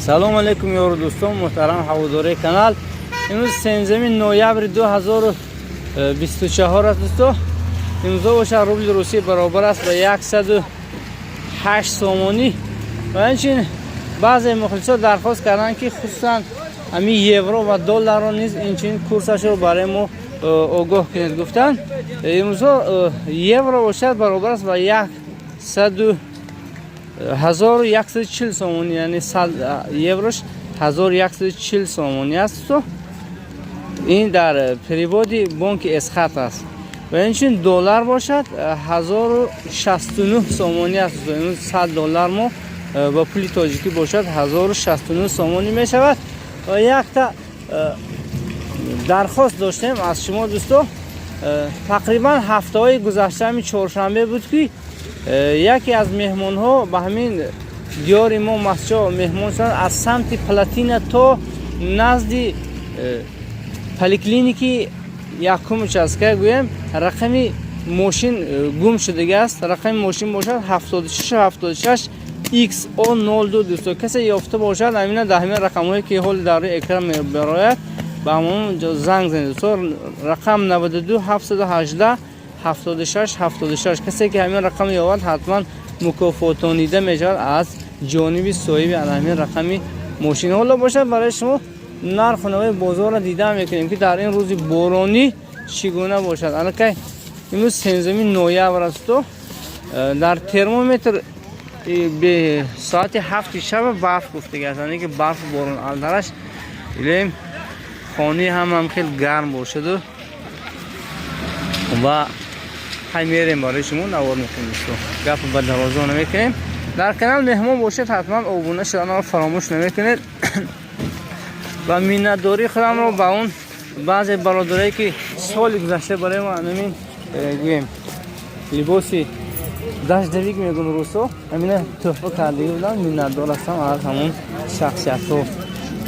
Салом алейкум, ёру дӯстон, муҳтарам ҳаводораи канал. Имрӯз 13 ноябри 2024 аст, дӯсто. Имрӯзо бошад, рубли русӣ баробар аст ба 108 сомонӣ. Ва инчунин баъзе мухлисо дархост карданд, ки хусусан ҳамин евро ва долларро низ инчунин курсашро барои мо огоҳ кунед, гуфтанд. Имрӯзо евро бошад, баробар аст ба 1140 сомонӣ, яъне 100 еврош 1140 сомонӣ аст. Ин дар переводи бонки Эсхат аст. Ва инчунин доллар бошад, 1069 сомонӣ аст. Имрӯз 100 доллар мо ба пули тоҷикӣ бошад, 1069 сомонӣ мешавад. Ва якта дархост доштем аз шумо, дӯсто. Тақрибан ҳафтаҳои гузашта, ҳамин чоршанбе буд, ки яке аз меҳмонҳо ба ҳамин диёри мо Мастчо меҳмон шуданд. Аз самти Плотина то назди поликлиники якум участка, гӯем, рақами мошин гум шудагааст. Рақами мошин бошад 76 76 XO 02. Дӯсто, касе ёфта бошад, ҳамина дар ҳамин рақамҳое, ки ҳоли дар рӯи экран мебарояд, ба ҳамон занг занед, дӯсто. Рақам 92 718 76 76. Касе ки ҳамин рақам ёбад, ҳатман мукофотонида мешавад аз ҷониби соҳиби ҳамин рақами мошин. Ҳоло бошад, барои шумо нарху навои бозорро дида мекунем, ки дар ин рӯзи боронӣ чӣ гуна бошад. Аллакай имрӯз 13 ноябр асту дар термометр соати 7-и шаба барф гуфтагааст, яъне ки барфу борон алдараш. Илем хонаи ҳамам хел гарм бошаду ва ҳай мерем, барои шумо навор мекунем. Дӯсто, гапи ба дарозо намекунем. Дар канал меҳмон бошед, ҳатман обуна шуданро фаромӯш намекунед. Ва миннатдории худамро ба он баъзе бародарое, ки соли гузашта барои мо ҳамин, гӯем, либоси дождевик мегӯн русо, ҳамина тӯҳфа кардагӣ буданд, миннатдор ҳастам аз ҳамон шахсиятҳо,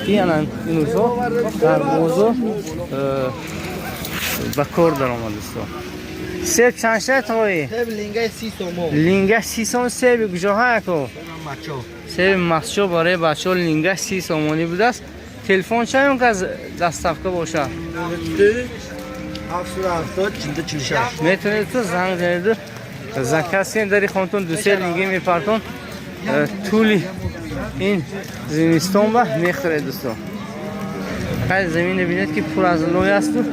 ки ана ин рӯзҳо дар бозор ба кор даромад. Дӯсто, себ чанд шуд, тои? Себ лингаи 30 сомон. Линга 30 сом. Себи куҷоҳа, яко? Мачо. Себи Мастчо барои бачаҳо линга 30 сомонӣ будааст. Телефон чаён, ки аз доставка бошад? 770 46. Метавонед ту занг занеду заказ кунед, дари хонатон дусе линга мепартон, тӯли ин зимистон ба мехӯред. Дӯсто, хай, замине бинед, ки пур аз лой асту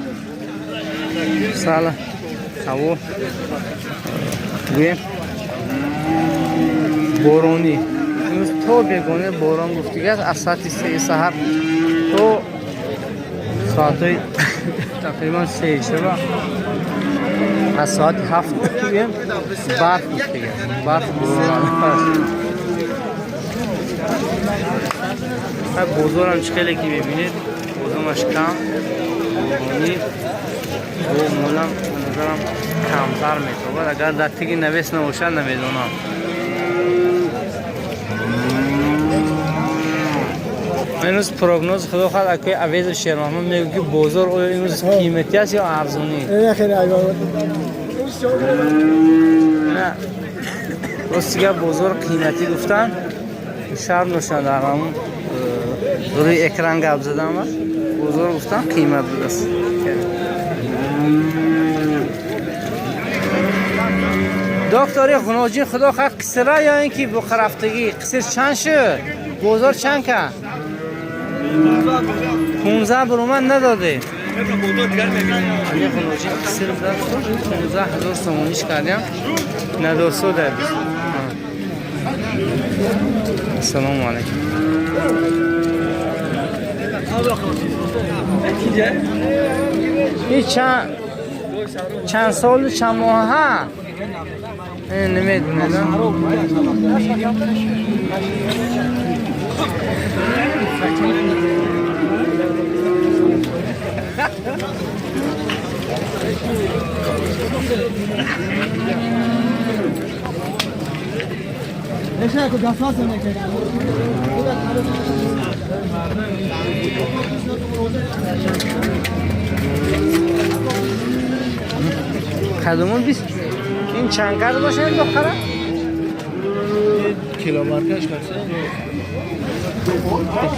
сала ҳаво, гӯем, боронӣ. Имрӯз то бегоне борон гуфтигааст, аз соати 3-и саҳар то соатҳои тақрибан 3-и шаба, аз соати 7, гӯем, барф гуфтигааст, барф, борон. Бозорам чӣ хеле ки мебинед, бозораш кам, боронӣ бо молам ба назарам камтар метобад. Агар дар тиги навес набошад, намедонам. Имрӯз прогноз, худо хоҳад, акои Авезу Шермаҳмад мегӯ, ки бозор оё имрӯз қиматӣ аст ё арзонӣ? На, рости гап, бозор қиматӣ гуфтан шарм доштан, дар ҳамун рӯи экран гап задан ва бозор гуфтан қимат будааст. Доктори Ғуноҷин, худо хоҳад, қисира ё ин ки буқарафтагӣ? Қисир чанд шуд? Бозор чанд ка? 15 бурумад надоде. Ғуноҷин қисир будааст, 15 000 сомониш кардям, надосо дар. Ассалому алайкум. И чанд солу чанд моҳа? Намедонам. Кадомон бист ин чанд кард бошад ин духтара? Киломаркаш каса.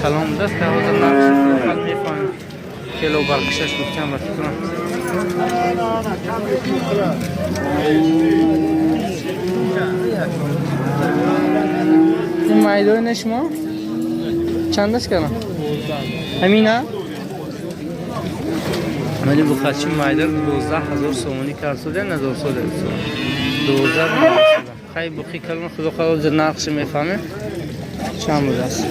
Калон будааст, ки ҳозир нархи фақат мефаҳмем. Кило барқишаш гуфтам ба фикрам. Ин майдони шумо чандаш кардам? Ҳамина? Мани бухачи майдор 12 000 сомонӣ кард, сода надорсода 12. Хай, бухи калон, худо хоҳад, нархши мефаҳмем чанд будааст.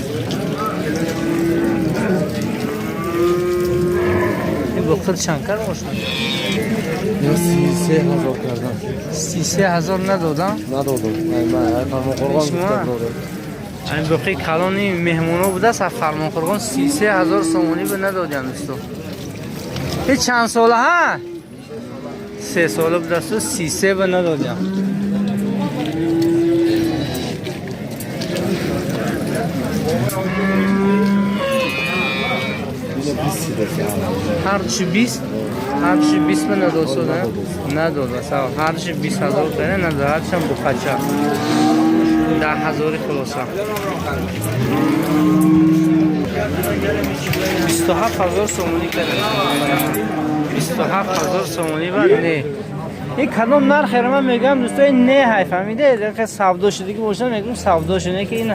Ин бухир чанд кар бошад? 33 000 кардам. 33 000 надодам? Надодам. Фармонқурғон. Шумо? Ин бухи калони меҳмоно будааст, аз Фармонқурғон 33 000 сомонӣ бе надодиам, дӯсто. Ҳеҷ чанд сола ҳа? 3 сола будасту 33 ба надодиам. Ҳарчи 20, ҳарчи 20 ба надод, сода надода. Ҳарчи 20 000 кара надод, ҳарчам бухача 10 ҳазори. Хулоса, 27 000 сомонӣ кардем, 27 000 сомонӣ ба не. Ин кадом нархеро ман мегӯям, дӯсто, ин не ҳай, фаҳмиде, савдо шудагӣ бошад, мегӯм савдо шуда, ки ин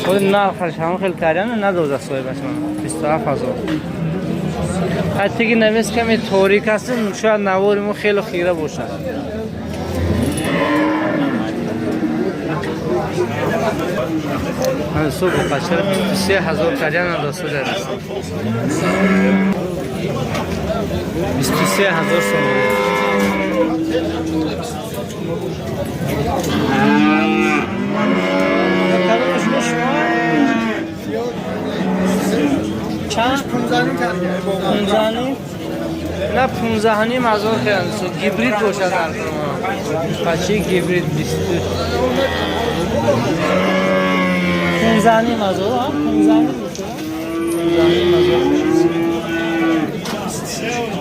худ нархаш ҳамон хел кардиам, надода соҳибаш ман 27 000. Ҳаттиги навес каме торик аст, шояд навори мо хело хира бошад. Субҳ қачара 23 000 кардиам, надоста, 23 000 сомонӣ. Кадомаш шумо? Чанд? 15.5? На, 15.5 ҳазор кардам. Гибрид бошад, пачи гибрид бисту 15.5 ҳазор, 15.5, 15.5 ҳазор.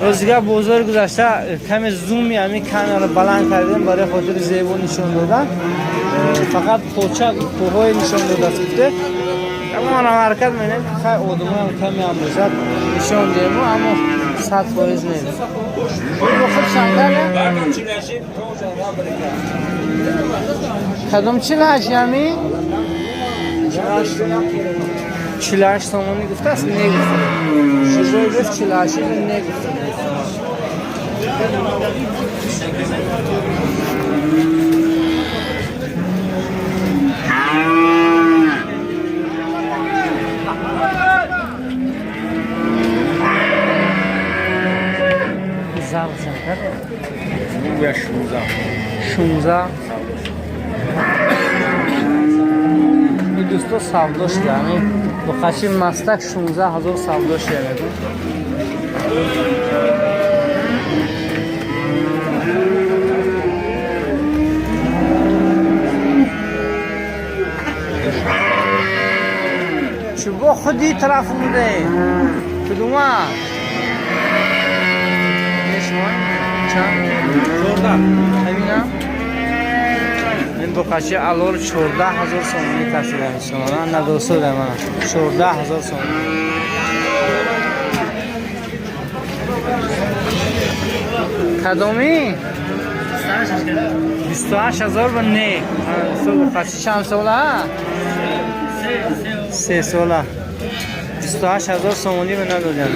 Рӯзига бозори гузашта каме зуми ҳамин камераро баланд кардем барои хотири зебо нишон додан. Фақат поча кӯҳҳое нишон додааст, гуфте. Аммо манам ҳаракат менем, ки хай, одамоам каме ҳам бошад, нишон диҳему, аммо 100% не. Худ чандара? Кадом 48 ҳами? 48 сомонӣ гуфтааст, не гуфта. Шужой гуфт 48, не гуфта. Зал чанд? 16. Ин дӯсто савдо шуда, ҳамин бухачи мастак 16 000 савдо шуда, мегӯ. Чӯбо худи тараф буде кудума? Шумо чанд? 14. Ҳамина ин бухачи алор 14 000 сомонӣ касида мешавад, надосуда мана 14 000 сомонӣ. Кадоми? 28 000 ба не. Бухачи чанд сола? 3 сола. 28 000 сомонӣ ба надодиам.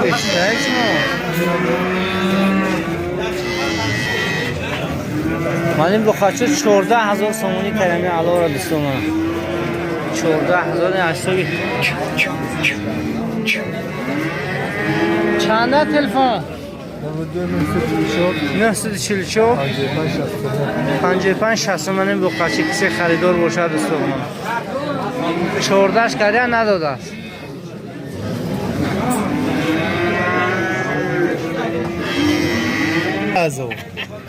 Бештар шумо ман ин бухача 14 000 сомонӣ кардами алора, дӯсто, мана 14 000 ҳисоби. Чанда телефон? 944 55 60. Ман ин бухача кисе харидор бошад, дӯсто, ман 14-аш кардия, надодааст.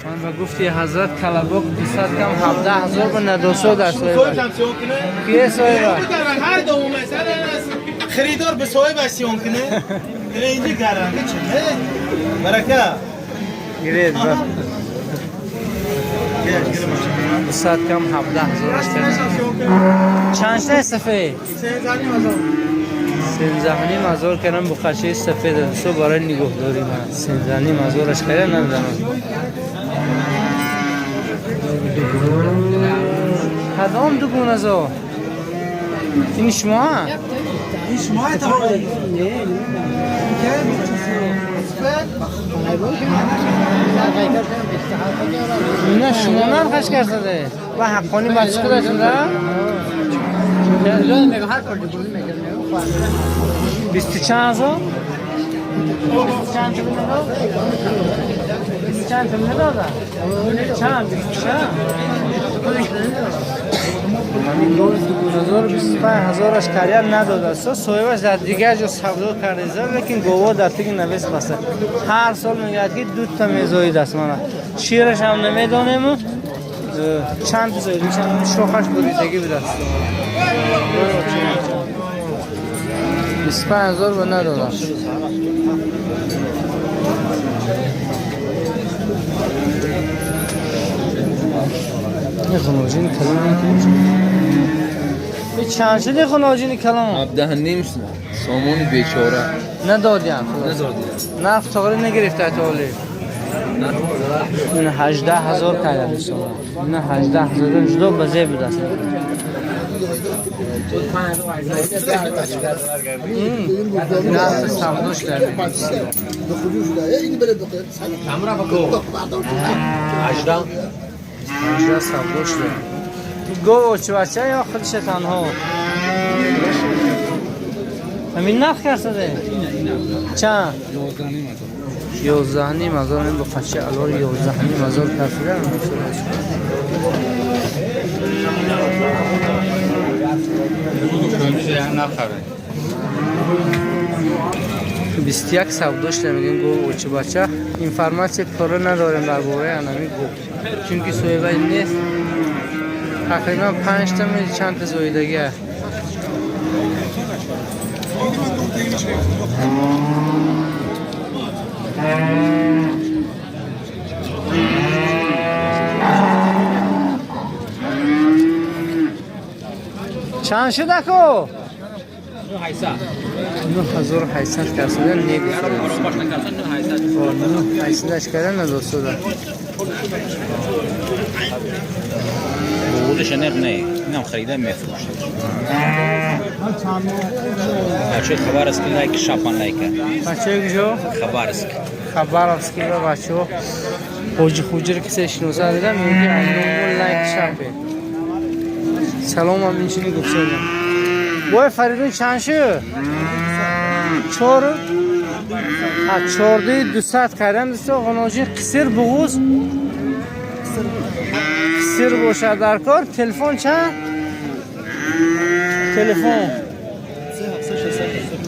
Ман ба гуфти ҳазрат калабок 200 кам 17 000 ба надосо дар соҳиба. Кие соҳиба? Харидор ба соҳибаш сиён кунад. Инҷа гаранга чи? Барака. Гиред ба. 200 кам 17 000 аст. Чанд шудаи сафед? 13,5 ҳазор кардам буқачаи сафед дӯсто барои нигоҳдорӣ ман. 13,5 ҳазораш карда надодам. Кадом дугоназо? Ин шумо? Ин шумо? Ина шумо нархаш кардаде? Ва ҳаққони бачи худашуда? Бисту чанд ҳазор? Бисту чанд туман надод? Бисту чанд туман надода? Чанд? Бисту чанд? 2025 ҳазораш каря надодааст. Соҳибаш дар дигар ҷо савдо кардеса, лекин гово дар теги навес баста. Ҳар сол мегӯяд ки дута мезоидааст мана. Шираш ҳам намедонему чанд зоид мешавад, шохаш буридагӣ будааст. 25 ҳазор ба надодааст. Ин хуноҷини калон чанд шуди хуноҷини калон? 17,5 сомони бечора. Надодиям. Надодиям. Нарх тоғри нагирифта то ҳоле. Ин 18 ҳазор кардам дӯстон. Ин 18 ҳазор ҷудо ба зеб будааст. Нарх савдош кардем. 18 савдо шуда. Гов очибача ё худша танҳо? Ҳамин нарх карсаде? Чанд? 11,5 ҳазор ин буқача алор 11,5 ҳазор карсаде. 21 савдо шуда мегӯем гов очибача. Информатсия пурра надорем дар бораи анами гов. Чунки соҳиба нест. Тақрибан панҷта чандта зоидагӣ. Чанд шуд ако? 9800 касуда негуфта. 9800 карда надостуда. بودش نرخ نه اینم خریده میفروشه بچه خبر که لایک شاپان لایک. Бачаи куҷо? خبرسک. Хабаровский ва бачаҳо ҳоҷи хуҷир кисе шиноса дидам, мегӯяд ки айному лайк шапе. Саломам инчунин гуфтодам. Бой Фаридун чанд шуд? Чор? А чордаи дусад кардам дӯсто ғуноҷи қисир буғуз. Қисир бошад дар кор. Телефон чанд? Телефон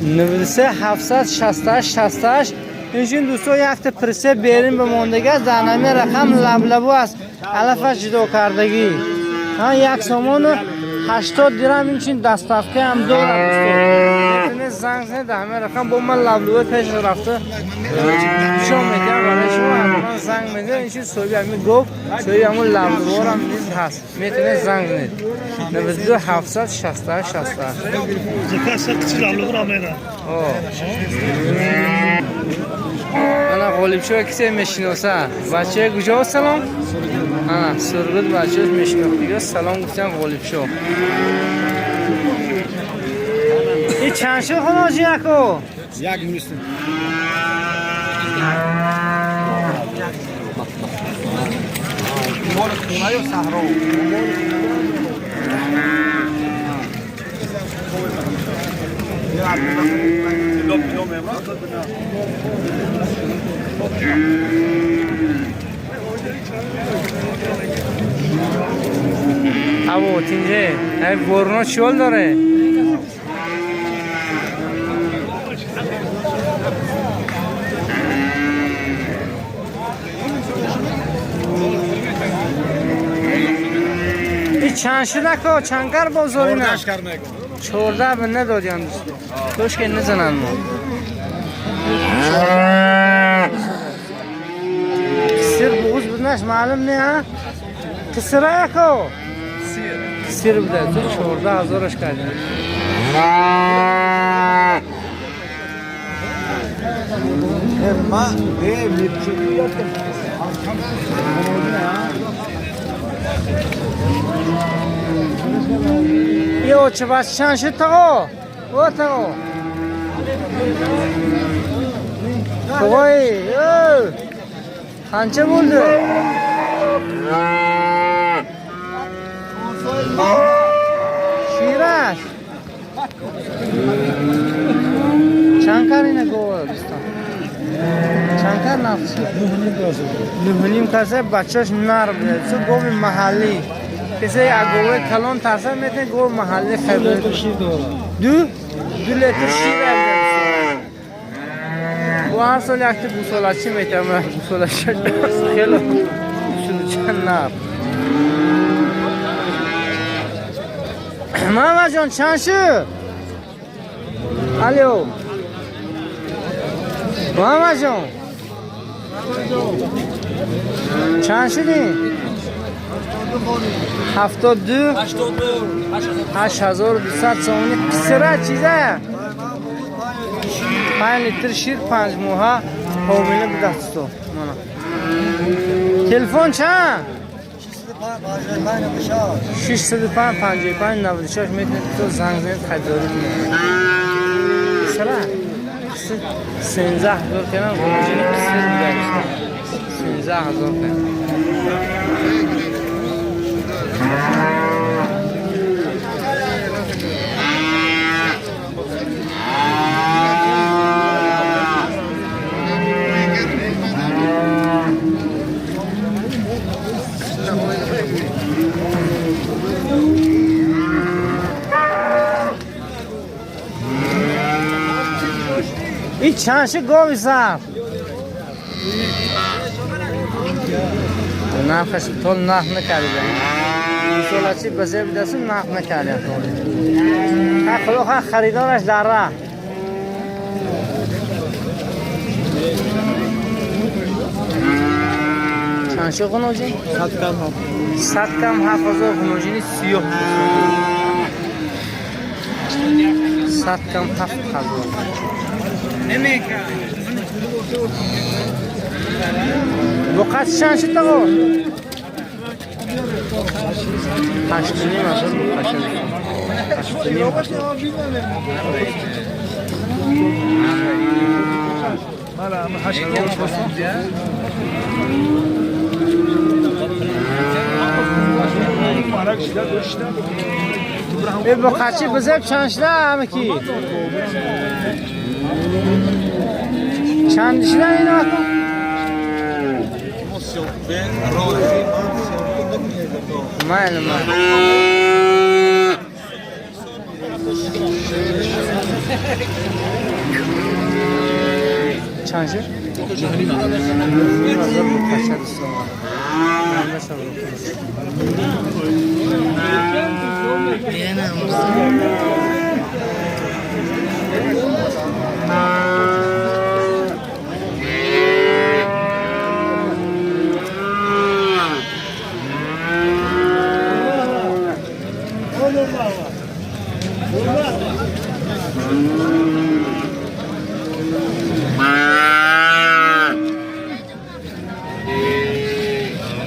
93 768 68. Инчунин дӯсто якта прицеп берин ба мондагӣ аст дар ҳамин рақам лаблабу аст алафаш ҷудо кардагӣ. Ҳа як сомону 80 дирам инчунин доставка ҳам дорад дӯсто. Метавонед занг занед дар ҳамин рақам бо ман лаблабуи пеш рафта нишон медиҳам барои шумо ҳатман занг мезанед. Инчунин соҳиби ҳамин гов соҳиби ҳамун лаблабуҳорам низ ҳаст. Метавонед занг занед 92 768 68. О. Ана ғолибшоҳ кисе мешиноса. Бачаи куҷо салом? Ана Сургут бачаҳо мешинохтига салом гуфтан ғолибшоҳ. И чанд шуд хоноҷи ако? Як минут. Мол хона ё саҳро? Аво тинҷе, ай борно чиол доре? И чанд шуд ако? Чанд кар бозори на? 14 به ندادیم دوستو توش که نزنن ما. قصر بغوز بدنش معلوم نه ها؟ قصره یکو قصر بوده تو 14 هزارش کردیم. یو چه بس چند شد تاقا؟ او تاقا تاقای او قانچە bo'ldi? Шираш чанд кар ина гова дӯстон? Чанд кар нафт шуд? Нӯҳним каса. Бачаш нар буда. Гови маҳаллӣ. Касе аз говои калон тарса, метавонед гови маҳаллӣ харид. 2 литр шир. Бо ҳар сол якта гусолачӣ метавонад. Гусолачӣ хеле чанд нар. Мамаҷон, чанд шуд? Алё, мамаҷон, чанд шудӣ? 72 8200 сомонӣ. Писара чиза 5 литр шир, 5 моҳа ҳомила будасту. Мана телефон чанд? 605 55 96. Метавонед то занг занед, харидорӣ кунед. Писара 13 ҳазор кардам. Ғуноҷини писир буда, 13 ҳазор кардам. Ин чанд шуд гови зард? Нархаш то нарх накардида. Мисолачи ба зеб дасту нарх накардида. Худо хоҳ, харидораш дар раҳ. Чанд шуд ғуноҷин? 100 кам 7. 100 кам 7 ҳазор. Ғуноҷини сиёҳ 100 кам 7 ҳазор. Буқasi чанд шуд, тағо? 8,5 ҳазор буқаша. 8,5 ҳазор. Э, буқачи бизеб чанд шуда, амаки? Чанд шуда ино? Майли, майли. Чанд шуд? 9,5 ҳазор буқача, дӯстон. Ҳамаша буқача.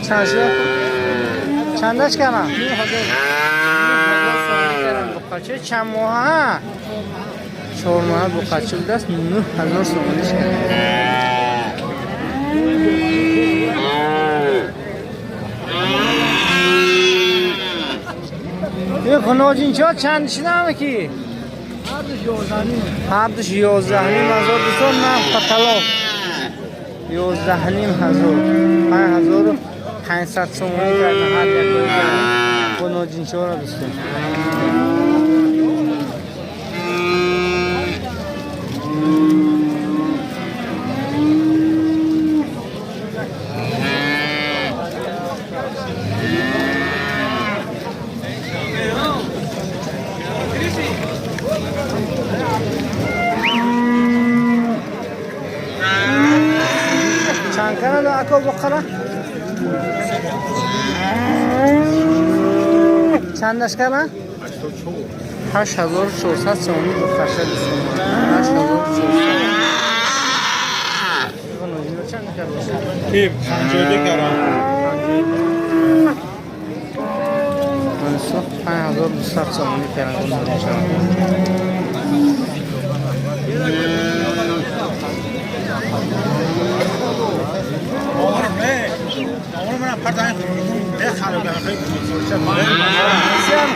Чанд шуд? Чандаш кардам? 9 ҳазор сомонӣ кардам. Буқача чанд моҳа? 4 моҳа буқача будааст, 9 ҳазор сомониш кардам. Ин ғуноҷинчо чанд шуда, амаки? Ҳардуш 11,5 ҳазор, дӯстон. Нарх каталог 11,5 ҳазор, 5500 сомонӣ карда ҳар як ғуноҷинчоро, дӯстон. ако буқара? Чандаш кара? 8400 сомонӣ буқарша дӯстон. 8400. Чанд кара? 52 кара. 5200 сомонӣ кара.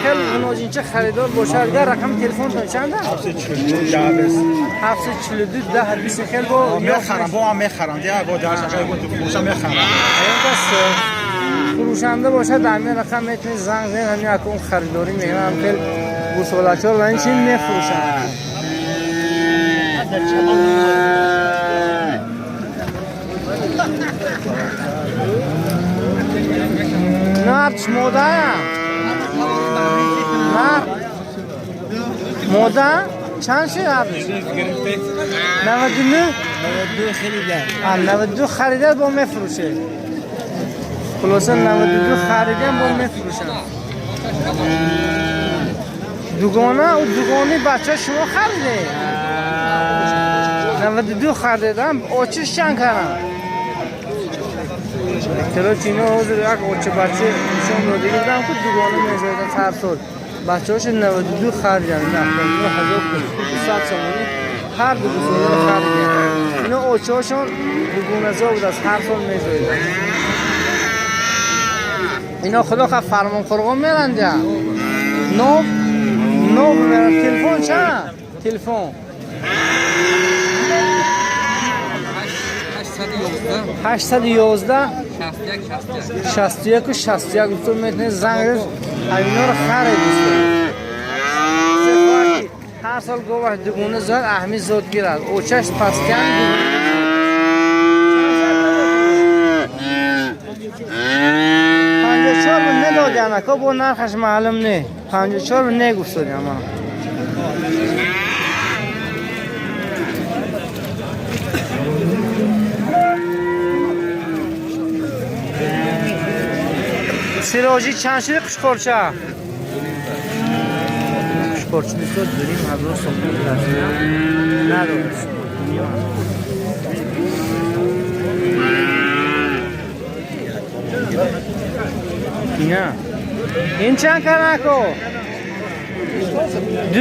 خیلی نوجینچه خریدار باشه اگر رقم تلفن چند 742 10 20 خیلی با میخرم با هم میخرم دیگه با درس فروشم میخرم. بس فروشنده باشه در همین رقم میتونید زنگ زنید همین اکون خریداری میکنم خیلی گوساله‌چار و این چی میفروشن. نرچ مودا نر مودا چند شد ارزش؟ 99 92 خریدم. 92 خریده با میفروشه. خلاصه 92 خریده با میفروشن. دوگانه و دوگانه بچه شما خریده. 92 خریدم آچش چند کردم؟ اطلاع اینا حاضر یک آچه بچه نشان داده بودم که دوگانه میزدن هر سال. بچه هاش 92 خریدن. 9200 سامانی هر دو گوساله خریدن. اینا آچه هاشون دوگانه زا بود از هر سال میزدن. اینا خدا خواهد فرمان قرقان میرن دیگه. نوب نوب میرن. تلفن چند؟ تلفن 811 61 61 دوستان میتونید زنگ همینا رو خرید دوستان. هر سال گوه دوگونه زاد اهمی زود گیرد اوچش پسکن 54 رو ندادیم اکا با نرخش معلوم نه. 54 رو نگفتادیم اما سراجی چند شده قشقورچه؟ قشقورچه دوستان 2500 سومونی نداره. نه این چند کرنکو؟ 2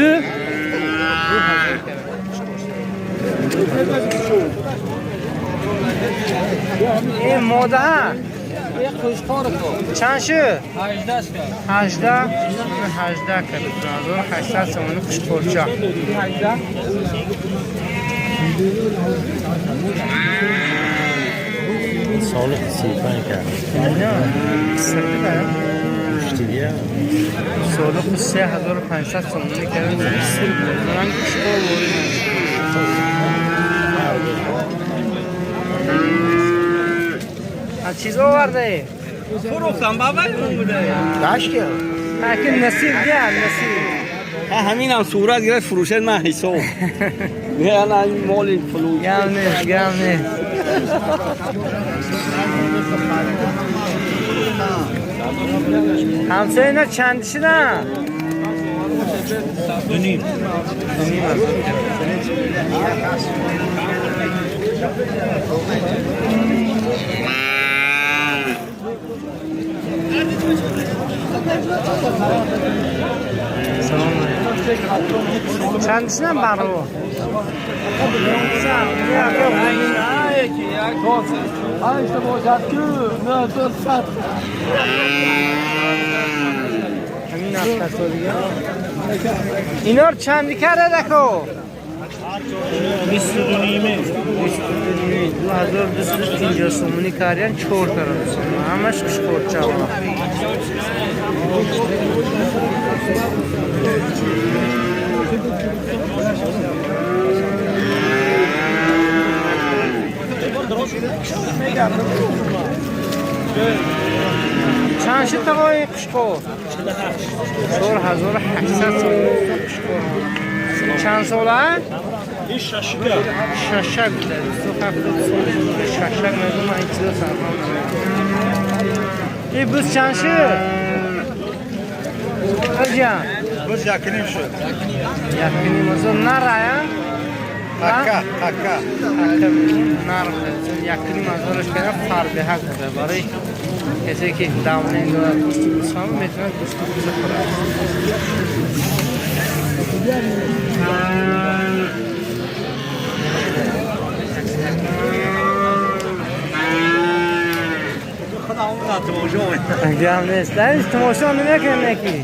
این ماده چند شد؟ 18 18 کرد 1800 سومونی قشقورچه. سال 35 کرد. نه سرده گوشتی سال 3500 سومونی کرد. رنگ قشقور از چیز آورده؟ فروختم بابا بوده. داش که لکن نصیب دیگه نصیب. همینم صورت گرفت فروشت من حساب. نه نه مال فلوس. گم نیست گم نیست. همسایه اینا چند شدن؟ 2.5. سلام علیکم. چند شدن برو؟ اینا رو چندی کرده دکو؟ 22 نیمه 2250 سومونی کردن 4 تا همش قشقورچه. چند شد تقای قشقور؟ 4800 سومونی قشقور. چند ساله؟ Ин шашика. Шашак буда, дӯсто, 70 сомон. Шашак мегӯм, ман ин чизо сарфам намекунам. И буз чанд шуд? Аҷа. Буз 1,5 шуд. 1,5 ҳазор нарая? Така, така. Така нар буда. 1,5 ҳазораш кара фарбеҳак буда. Барои касе ки давление дорад, гӯшти гӯсфанд метавонад гӯшти буза хӯрад. Гап нест. Дар тамошо намекунем неки.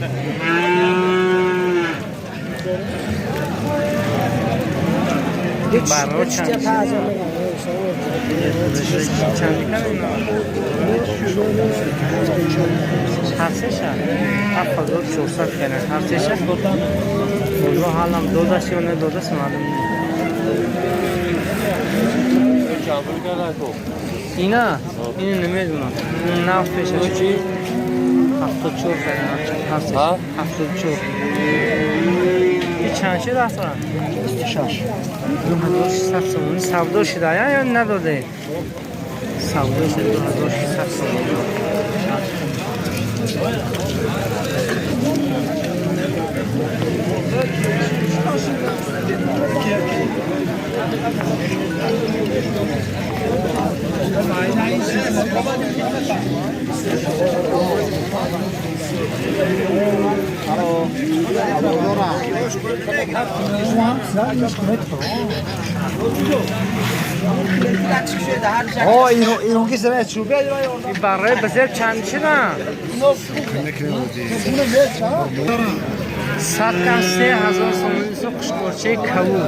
Баро чанд чанд кам ино? Ҳар сеша 7400 кана. Ҳар сеша. Бозор ҳалам додаш ё недодаш маълум нест. Ина ини намедонам. Нав пеша чи? 74 кана ҳар сеша. 74. И чанд шуд аслан? 26. 2600 сомонӣ савдо шуда ё надоде? Савдо шуда 2600 сомонӣ. Ин барои бизер чанд шуда? Сад кан 3000 сомонӣ су қушқорчаи кавуд.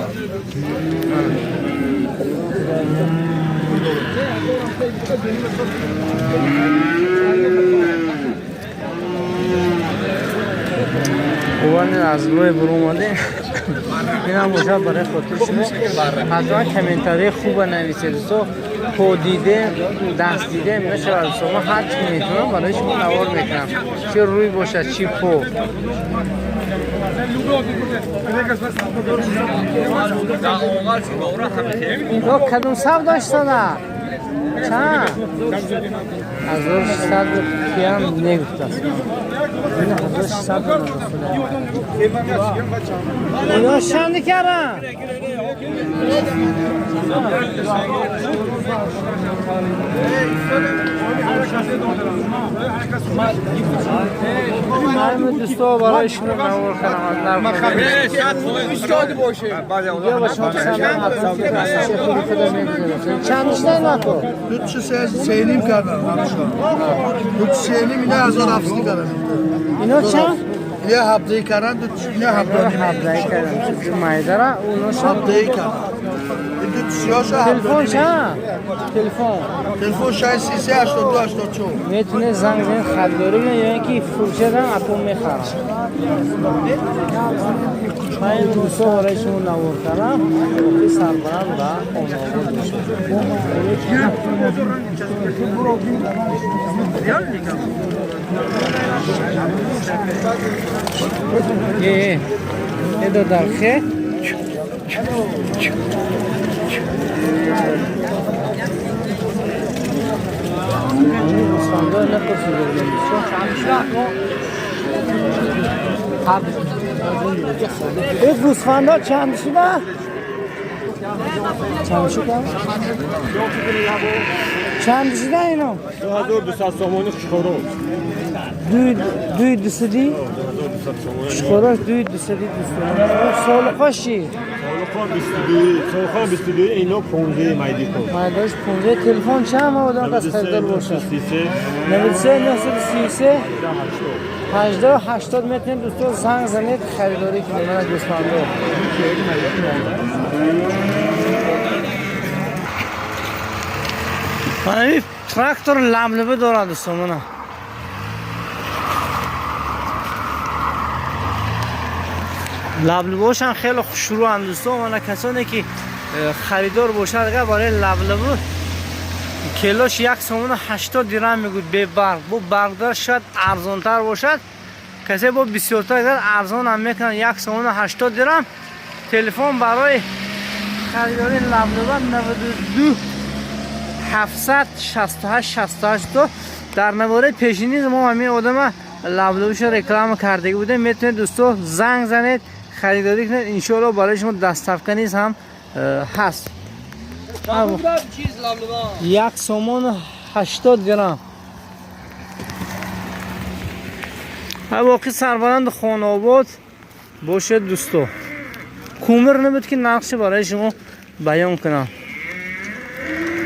Овани аз рӯи буромадем. Инам бошад барои хотири шумо. Ҳатман комментарии хуба нависед, дӯсто. По дидем, даст дидем мешавад, дӯсто. Ман ҳар чӣ метавонам барои шумо навор мекунам. Чӣ рӯй бошад, чӣ по. Ино кадом савдо истода? Чанд? 1600 киям негуфтааст. Ина 1600. Ино чанд кардам? Ҳама дӯсто барои шумо навор кардам. Ба шумо чанд шуда инако? Ду чӣ 3,5 кардан ҳамашон. Ду 3,5 ина 1700 кардан. Ино чанд? Ина 17 кардан, ду ина 17,5. 17 кардан. Майдара уно 17 кардан. Ин ду сиёша. Телефон чанд? Телефон. Телефон 633 82 84. Метавонед занг занед, харидорӣ кунед ё ин ки фурӯшадам ато мехарам. Ман ин дӯсто барои шумо навор кардам. Боқӣ сарбаланд ва хонобод бошед. Е, е, додар хе? Гӯсфандо напурсида будем, дӯсто. Э, гӯсфандо чанд шуда? Чанд шуда? Чанд шуда ино? 2200 сомонӣ хушхӯрок. Дуи дусадӣ? Хушхӯрок дуи дусадӣ, дӯстон. Солиқош чӣ? Солиқо 22, солиқо 22, ино 15 майдико. Майдаш 15. Телефон чанд ма одам кас харидор бошад? 93. 93 933 18 80. Метавонед, дӯстон, занг занед, харидорӣ кунед. Мана гӯсфандо. Мана ин трактор лаблаба дорад, дӯстон, мана. Лаблабошам хеле хушрӯанд, дӯстон. Мана касоне ки харидор бошад, агар барои лаблабу килош 1 сомону 80 дирам мегӯд бебарқ. Бо барқдор шояд арзонтар бошад. Касе бо бисёртар агар арзон ҳам мекунад 1 сомону 80 дирам. Телефон барои Харидори лаблаба 92 768 68. То дар навораи пешини мо ҳамин одама лаблабаша реклама кардагӣ будем. Метавонед, дӯсто, занг занед, харидорӣ кунед. Иншоалло, барои шумо доставка низ ҳам ҳаст. Чиз лаблаба. 1 сомону 80 грамм. Воқеъ сарбаланду хонаобод бошед, дӯсто. Кумир набуд, ки нақши барои шумо баён кунам.